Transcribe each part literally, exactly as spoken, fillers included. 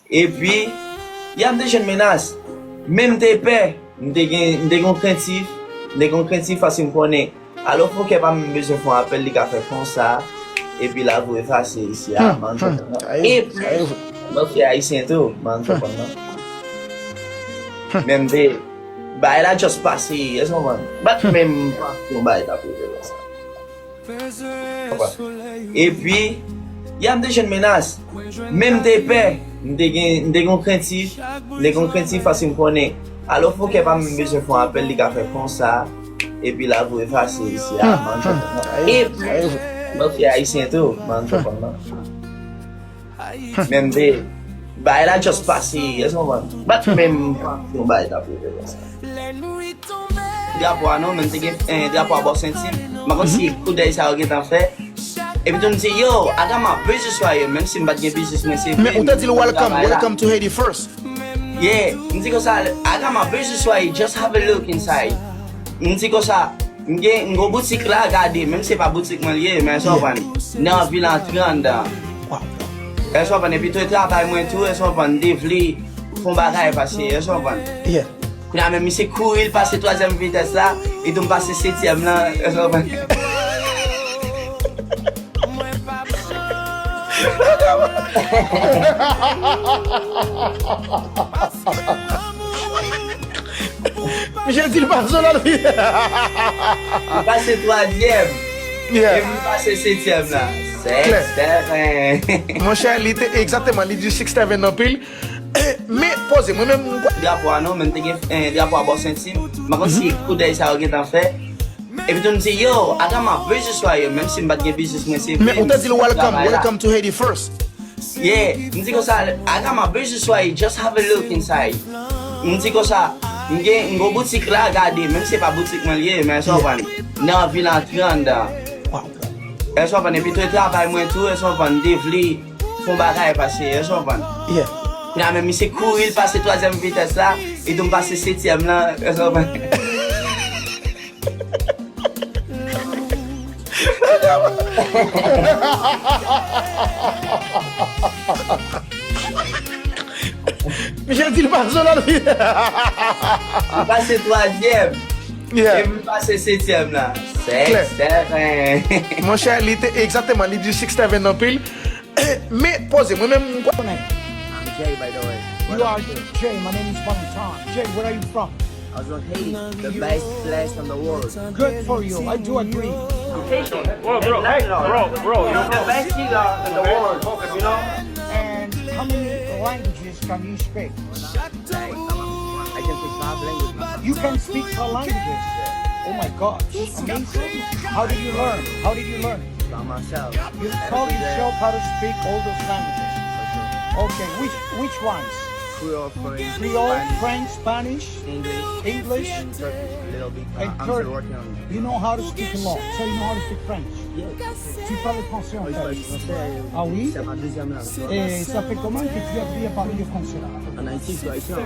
Epi, ya m te jwenn menas. Men m te pè. M te gen, m te gen yon krentif. M te gen yon krentif paske m konnen. Alò, fokè pa menm bezwen fè yon apèl, li ka fè konsa. Epi la pou efase isi a. Epi, mwen fè ayisyen tou, man konprann nan. Men m te, bagay la just pase, èske w konprann? Bat menm pa yon bagay t ap rive konsa. Epi, ya m te jwenn menas. Men m te pè. M te gen, m te gen yon krentif. M te gen yon krentif paske m konnen. Alò, fokè pa menm bezwen fè yon apèl, li ka fè konsa. Epi la pou efase isi a. Epi, mwen fè ayisyen tou, man konprann nan. Men m te, bagay la just pase, èske w konprann? Bat menm pa yon bagay t ap rive konsa. Drapo a non, men m te gen, eh, drapo a bò senti m. M pa konn si koudèy sa yo gentan fè. Epi tou m di, yo, I got my business right here, menm si m pa t gen biznis mwen, se vre. Men ou te di l, "Welcome, welcome to Haiti first." Yeah, m di konsa, "I got my business right here, just have a look inside." M di konsa, M gen, m gen boutik la, gade, menm se pa boutik mwen li ye, men èske w konprann? Nan vil antre anndan. Èske w konprann? Epi tou, e travay mwen tou, èske w konprann? M te vle fè yon bagay pase, èske w konprann? Kounye a menm, misye kouri, l pase twazyèm vitès la, e tou m pase setyèm lan, èske w konprann? Misye di l pa sou lòt vi. Li pase twazyèm. Epi li pase setyèm la. Sèks, sèven. Monchè, li te egzakteman, li di six seven anpil. Men poze, mwen menm, m kwè. Drapo a non, men m te gen, eh, drapo a bò senti m. M pa konn si koudèy sa yo gentan fè. Epi tou m di, yo, I got my business right here, menm si m pa t gen biznis mwen, se vre. Men ou te di l, "Welcome, welcome to Haiti first." Yeah, m di konsa, "I got my business right here, just have a look inside." M di konsa, m gen, m gen boutik la, gade, menm se pa boutik mwen li ye, men èske w konprann? Nan vil antre anndan. Èske w konprann? Epi tou, e travay mwen tou, èske w konprann? M te vle fè yon bagay pase, èske w konprann? Kounye a menm, misye kouri, l pase twazyèm vitès la, e tou m pase setyèm lan, èske w konprann? Misye di l pa sou lòt vi. Li pase twazyèm. Epi li pase setyèm la. Sèks, sèven. Monchè, li te egzakteman, li di six seven anpil. Men poze, mwen menm, m kwè. I'm Jay, by the way. You are Jay. My name is Valentine. Jay, where are you from? I was on Haiti, the best place in the world. Good for you. I do agree. Bro, bro, hey, bro, bro, you the best singer in the world, you know? And how many languages can you speak? Like, I can speak five languages. You can speak five languages? Oh my God, amazing. How did you learn? How did you learn? By myself. You taught yourself how to speak all those languages? For sure. Okay, which, which ones? Creole, French, Creole, Spanish, French, Spanish, English, English, and Turkish a little bit. And I'm still working on it. You know how to speak a lot, so you know how to speak French. Yes. Tu parles français en fait. Oui, je parle français. Ah oui? C'est ma deuxième langue. Et ça fait comment que tu as appris à parler le français? En Haïti, je suis haïtien.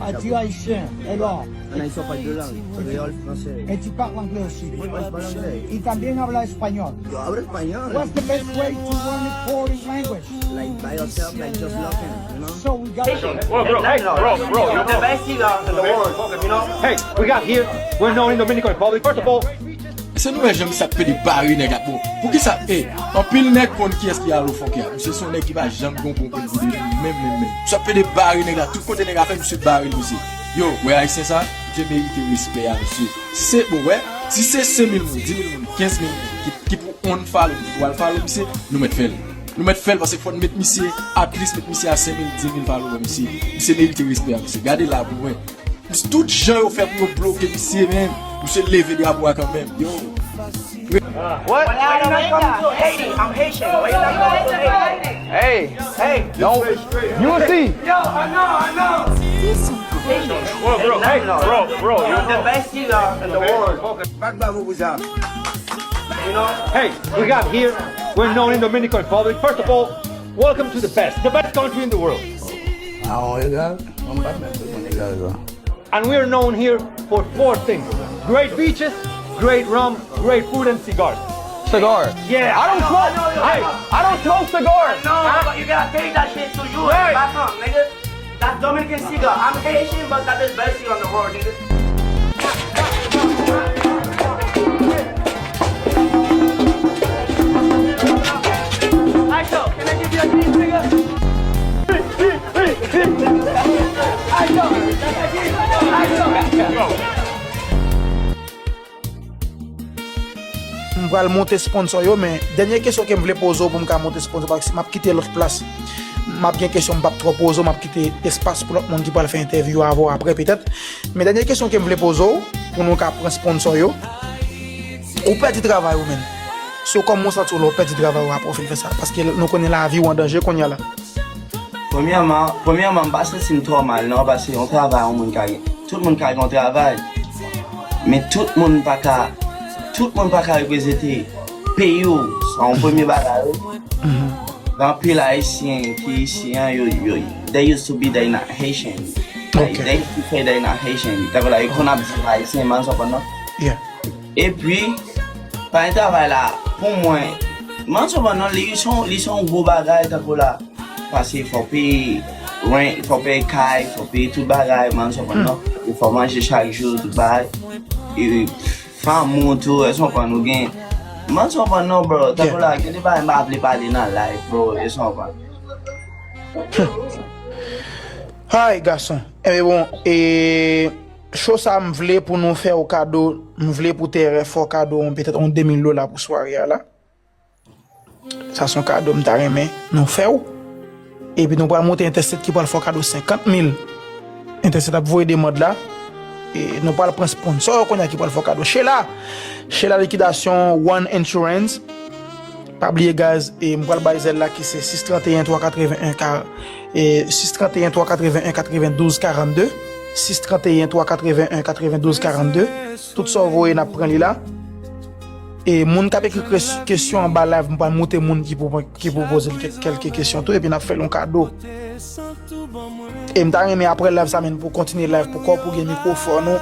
Ah, tu es haïtien. Alors? En Haïti, on parle deux langues, créole, français. Et tu parles anglais aussi? Oui, moi, je parle anglais. Y también habla español. Yo hablo español. What's the best way to learn a foreign language? Like, by yourself, like, just looking, you know? So we got Bro, bro, hey, bro, bro, you the best singer in the world, you know? Hey, we got here, we're known in Dominican Republic. First of all, se nou wè jan misye ap pede bare nèg la. Bon, poukisa, eh, anpil nèg konn kiyès ki Alo Fonke a. Misye se yon nèg ki pa janm gen yon bon konn vide menm, menm, menm. Misye ap pede bare nèg la. Tout kote nèg la fè, misye bare l, misye. Yo, wè ayisyen sa, misye merite respè a, misye. Si se, bon, wè, si se senk mil moun, dis mil moun, kenz mil moun ki, ki pou unfollow, ki pou al follow misye, nou mèt fè l. Nou mèt fè l paske fò n met misye, at least met misye a senk mil, dis mil follower, misye. Misye merite respè a, misye. Gade la pou wè. Tout jan yo fè pou yo bloke misye, men misye leve drapo a kanmenm. Yo. What? Why you not coming to Haiti? I'm Haitian. Why you not coming to Haiti? Hey, hey, don't. You see? Yo, I know, I know. Bro, bro, hey, bro, bro, yo. The best singer in the world. Back, back, what was up? You know? Hey, we got here. We're known in Dominican Republic. First of all, welcome to the best, the best country in the world. Ah, oh, you got? And we are known here for four things. Great beaches, great rum, great food, and cigars. Cigar. Yeah, I don't smoke. I, I don't smoke cigars. No, but you gotta take that shit to you. Right. Back home, nigga. That's Dominican cigar. I'm Haitian, but that is best cigar in the world, nigga. Can I give you a piece, nigga? M pral monte sponsor yo, men dènye kesyon ke m vle poze w pou m ka monte sponsor, paske si m ap kite lòt plas, m ap gen kesyon m p ap twò poze w, m ap kite espas pou lòt moun ki pral fè entèvyou avè w apre petèt. Men dènye kesyon ke m vle poze w, pou nou ka pran sponsor yo, ou pèdi travay ou menm. So, kòman w santi w lè w pèdi travay ou apre w fin fè sa? Paske nou konnen lavi w an danje kounye a la. Premyèman, premyèman, m pa santi m twò mal non, paske yon travay yon moun ka gen. Tout moun ka gen yon travay. Men tout moun pa ka, tout moun pa ka reprezante peyi w. Sa yon premye bagay, wi. Gen anpil Ayisyen ki isi an, yo, yo, they used to be they not Haitian. Like, they used to say they not Haitian. Tankou la, yo konn ap di Ayisyen, man, sa w konprann non? Yeah. Epi, pa gen travay la, pou mwen, man, sa w konprann non, li se yon, li se yon gwo bagay, tankou la. Paske fò w peye rent, fò w peye kay, fò w peye tout bagay, man, sa w konprann non? E fò w manje chak jou, tout bagay. E fanmi w tou, èske w konprann, ou gen, man, sa w konprann non, bro? Tankou la, gen de bagay m pa vle pale nan live, bro, èske w konprann? Hay, gason. Ebyen, bon, e, show sa, m vle pou nou fè w kado, m vle pou T R F fè w kado, petèt yon de mil dola pou sware a la. Sa se yon kado m ta renmen nou fè w. Epi nou pral monte Entèstet ki pral fè w kado senkant mil. Entèstet ap voye demann la. E nou pral pran sponsor yo kounye a ki pral fè w kado. Sheila, Sheila Likidasyon, One Insurance. Pa bliye, guys, e m pral bay zèl la ki se sis trant e en twa katreven en ka, e sis trant e en twa katreven en katrevendouz karannde, sis trant e en twa katreven en katrevendouz karannde. Tout sa w voye, n ap pran li la. E moun k ap ekri kres-, kesyon anba live, m pral moute moun ki pou, ki pou poze l kèk, kèlke kesyon tou, epi n ap fè l yon kado. E m ta renmen apre live sa, men pou kontinye live pou kò w, pou gen mikwofòn ou,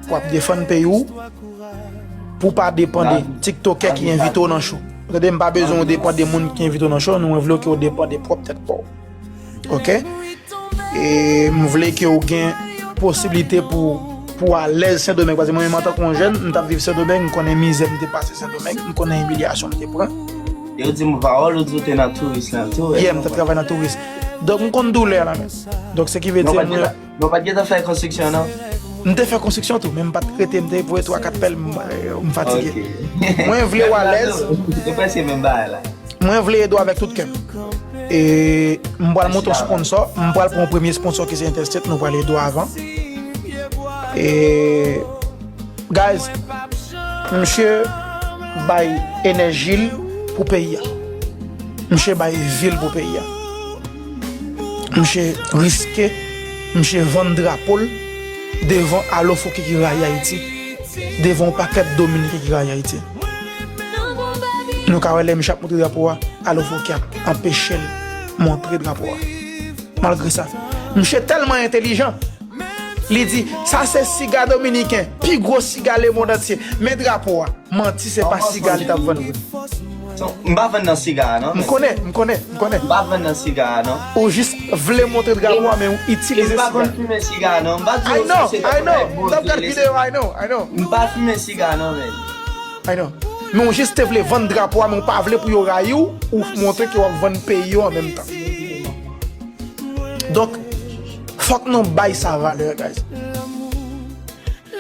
pou ap defann peyi w, pou pa depann de TikTokè ki envite w nan show. Ou tande, m pa bezwen w depann de moun ki envite w nan show, nou, mwen vle ke w depann de pwòp tèt pa w. Oke? E m vle ke w gen posiblite pou, pou w alèz Sendomeng. Paske mwen menm antanke yon jèn, m t ap viv Sendomeng, m konnen mizè m te pase Sendomeng, m konnen imilyasyon m te pran. Yo di m pawòl, ou di w te nan touris lan tou. Yeah, m t ap travay nan touris. Donk, m konn doulè la menm. Donk, se ki vle di mwen. Non, w pa t gentan fè konstriksyon, non? M te fè konstriksyon tou, men m pa t rete, m te voye twa kat pèl, m, m fatige. Ok. Mwen vle w alèz. Se prèske menm bagay la. Mwen vle ede w avèk tout kè m. E m pral monte yon sponsor, m pral pran yon premye sponsor ki se Interstate, nou pral ede w avan. E, guys, misye bay enèji l pou peyi a. Misye bay vi l pou peyi a. Misye riske, misye vann drapo l devan alofoke ki rayi Ayiti, devan yon pakèt Dominiken ki rayi Ayiti. Nou ka wè lè misye ap montre drapo a, alofoke ap anpeche l montre drapo a. Malgre sa, misye tèlman entelijan, li di, sa se siga dominiken, pi gwo siga lemonn antye. Men drapo a. Manti, se pa siga li t ap vann vre. M pa vann nan siga a, non. M konnen, m konnen, m konnen. M pa vann nan siga a, non. Ou jis vle montre drapo a, men ou itilize siga. E m pa konn fimen siga a, non. M pa di w si se te pou fè buzz li. M t ap gad videyo, I know, I know. M pa fimen siga a, non, men. I know. Men ou jis te vle vann drapo a, men ou pa vle pou yo rayi w, ou montre ke w ap vann peyi yo an menm tan. Donk, fòk nou bay sa valè, guys.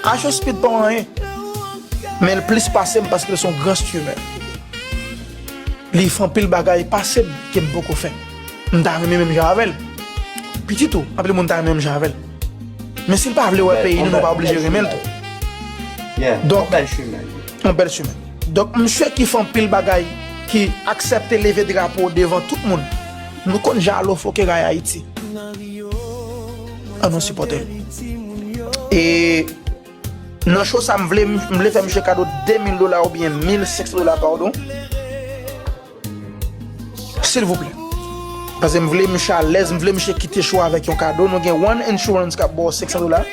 Acho Speed pa w anyen. Men l plis pase m paske l se yon gran streamer. Li fè anpil bagay pase m ke m poko fè. M ta renmen menm jan avè l. Pitit ou, anpil moun ta renmen menm jan avè l. Men si l pa vle wè peyi nou, nou pa oblije renmen l tou. Donk, yon bèl streamer. Yon bèl streamer. Donk, misye ki fè anpil bagay, ki aksepte leve drapo devan tout moun. Nou konn jan alofoke rayi Ayiti. Ann nou sipòte l. E nan show sa, m vle, m vle fè misye kado de mil dola oubyen mil senk san dola, padon. Silvouplè. Paske m vle misye alèz, m vle misye kite show avèk yon kado. Nou gen One Insurance k ap ba w senk san dola.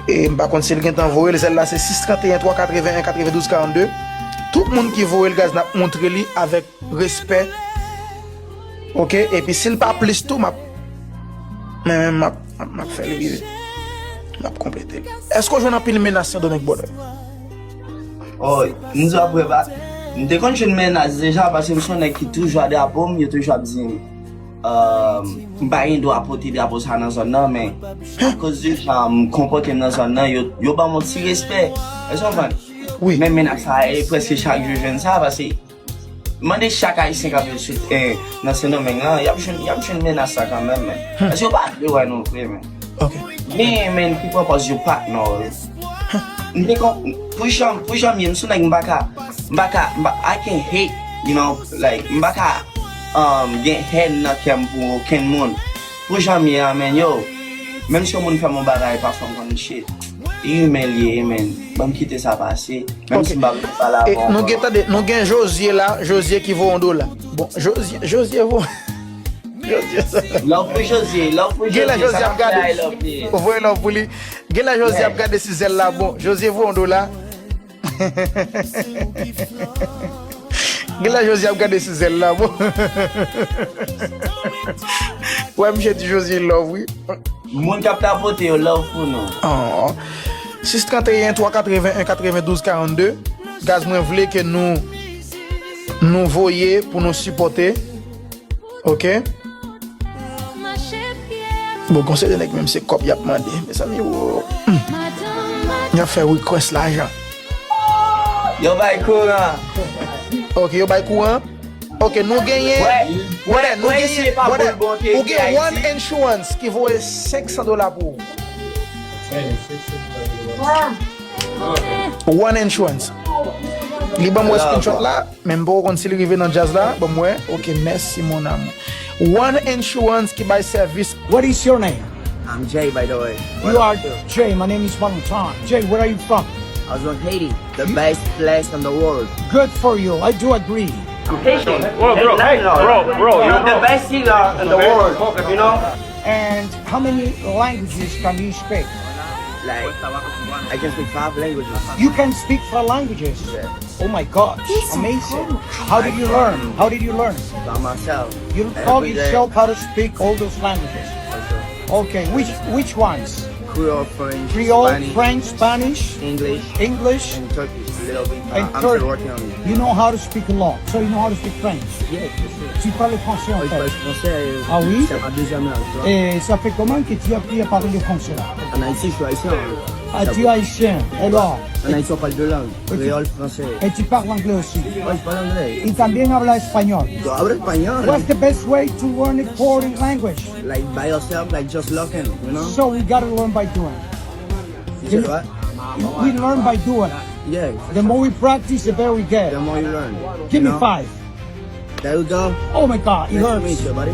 E m pa konn si l gentan voye l, zèl la se sis trant e en twa katreven en katrevendouz karannde. Tout moun ki voye l gaz, n ap montre li avèk respè. Oke? Epi si l pa plis tou, m ap, mwen menm, m ap, m ap, m ap fè li rive. M ap konplete li. Èske w jwenn anpil menas Sendomeng, brother? Oh, m di w apre ba. M te konn jwenn menas deja, paske m se yon nèg ki toujou a drapo m, yo toujou ap di m. Um, m pa gen dwa pote drapo sa nan zòn nan, men akoz de jan m konpòte m nan zòn nan, yo, yo ban m yon ti respè. Èske w konprann? Wi. Men menas sa e prèske chak jou jwenn sa, paske mande chak Ayisyen k ap viv sou, eh, nan Sendomeng lan, y ap jwenn, y ap jwenn menas sa kanmenm, men. Èske yo pa vle wè nou vre, men? Ok. Men, men, ki pran pòz yo pa t non. M te kon, pou jan, pou jan m ye, m sou nèg m pa ka, m pa ka, m pa, I can hate, you know, like, m pa ka um, gen hèn nan kè m pou okenn moun. Pou jan m ye a, men, yo, menm si yon moun fè m yon bagay, pafwa m konn shit. E imen l ye, men, ban m kite sa pase. Menm si m pa vle pale avè w. Nou gen, tande, nou gen Josie la, Josie ki voye yon dola. Bon, Josie, Josie voye. Josie sa. Love pou Josie, love pou Josie. Gen la Josie ap gade. Ou voye love pou li. Gen la Josie ap gade si zèl la bon. Josie voye yon dola. Gen la Josie ap gade si zèl la bon. Wè, misye di Josie love, wi. Moun k ap tapote yo, love pou nou. Oh. Sis trant e en, twa katreven en, katrevendouz karannde. Gaz, mwen vle ke nou, nou voye pou nou sipòte. Ok? Bon, konsèy de nèg menm se kòb y ap mande. Mezanmi, wo. Hmm. Y ap fè request lajan. Yo bay kouran. Ok, yo bay kouran. Ok, nou genyen. Wè, nou genyen. Ou gen One Insurance ki voye senk san dola pou ou. One Insurance. Li ban mwen screenshot la, men m poko konn si li rive nan djaz la. Ban mwen. Ok, mèsi, mon amour. One Insurance ki bay sèvis. What is your name? I'm Jay, by the way. You are Jay. My name is Valentine. Jay, where are you from? I was on Haiti, the best place in the world. Good for you. I do agree. I'm Haitian. Bro, bro, bro, bro, you're the best singer in the world, you know? And how many languages can you speak? Like, I can speak five languages. You can speak five languages. Yeah. Oh my God, amazing. How did you learn? How did you learn? By myself. You taught yourself how to speak all those languages. Okay, which which ones? Creole, French, Creole, Spanish, French, Spanish, English, English, and Turkish a little bit. And I'm Turkish. Still working on it. You know how to speak a lot, so you know how to speak French. Yeah, for sure. Tu parles français en Oui, je fait. parle français. Ah oui? C'est ma deuxième langue, tu vois. Et ça fait comment que tu as appris à parler le français là? En Haïti, je suis haïtien. Hein. Ah, tu es haïtien, alors? En Haïti, on parle deux langues, Ok. Créole, français. Et tu parles anglais aussi? Oui, je parle anglais. Y también habla español. Yo hablo español. What's the best way to learn a foreign language? Like by yourself, like just looking, you know? So we gotta learn by doing. You say what? We learn by doing. Yeah. The more we practice, the better we get. The more you learn. Give you me know? Five. There we go. Oh my God, it Nice to hurts. Meet you, buddy.